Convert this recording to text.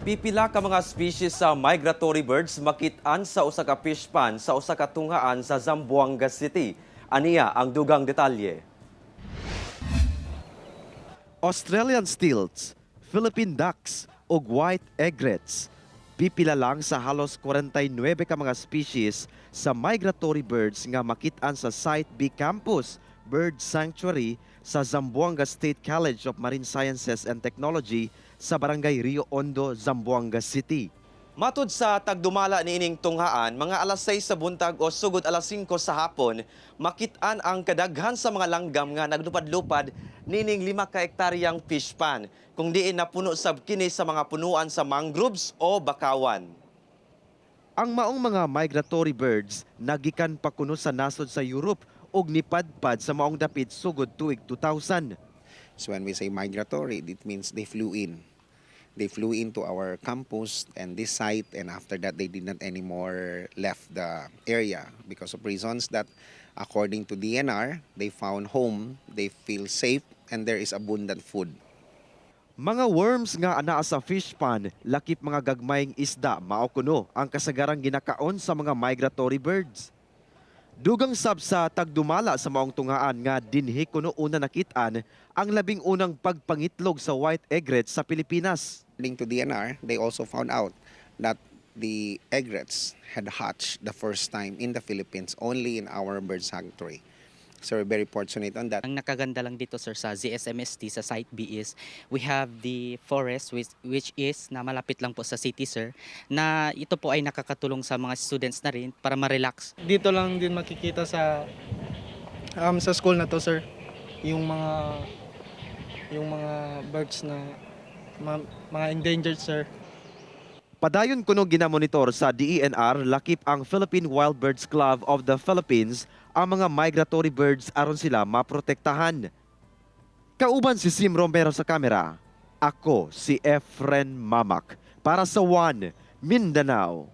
Pipila ka mga species sa migratory birds makit-an sa usa ka fish pond sa usa ka tunghaan sa Zamboanga City. Aniya ang dugang detalye. Australian stilts, Philippine ducks ug white egrets. Pipila lang sa halos 49 ka mga species sa migratory birds nga makit-an sa Site B Campus Bird Sanctuary sa Zamboanga State College of Marine Sciences and Technology sa Barangay Rio Hondo, Zamboanga City. Matud sa tagdumala niining tunghaan, mga alas 6 sa buntag o sugod alas 5 sa hapon, makit-an ang kadaghan sa mga langgam nga naglupad-lupad niining 5 ka hektaryang fish pond, kung diin napuno sab kini sa mga punuan sa mangroves o bakawan. Ang maong mga migratory birds nagikan pa kuno sa nasod sa Europe ug nipadpad sa maong dapit sugod tuig 2000. So when we say migratory, it means they flew in. They flew into our campus and this site, and after that, they did not anymore left the area because of reasons that, according to DENR, they found home, they feel safe, and there is abundant food. Mga worms nga anaa sa fish pond, lakip mga gagmayng isda, mao kuno ang kasagarang ginakaon sa mga migratory birds. Dugang sab sa tagdumala sa maong tunghaan nga dinhi kuno una nakit-an ang 11 na pagpangitlog sa white egret sa Pilipinas. According to DENR, they also found out that the egrets had hatched the first time in the Philippines only in our bird sanctuary. So we're very fortunate on that. Ang nakaganda lang dito, sir, sa ZSMST sa Site B is we have the forest which is na malapit lang po sa city, sir, na ito po ay nakakatulong sa mga students na rin para ma-relax. Dito lang din makikita sa school na to, sir, yung mga birds na mga endangered, sir. Padayon kuno ginamonitor sa DENR lakip ang Philippine Wild Birds Club of the Philippines ang mga migratory birds aron sila maprotektahan. Kauban si Sim Romero sa kamera. Ako si Efren Mamak para sa One Mindanao.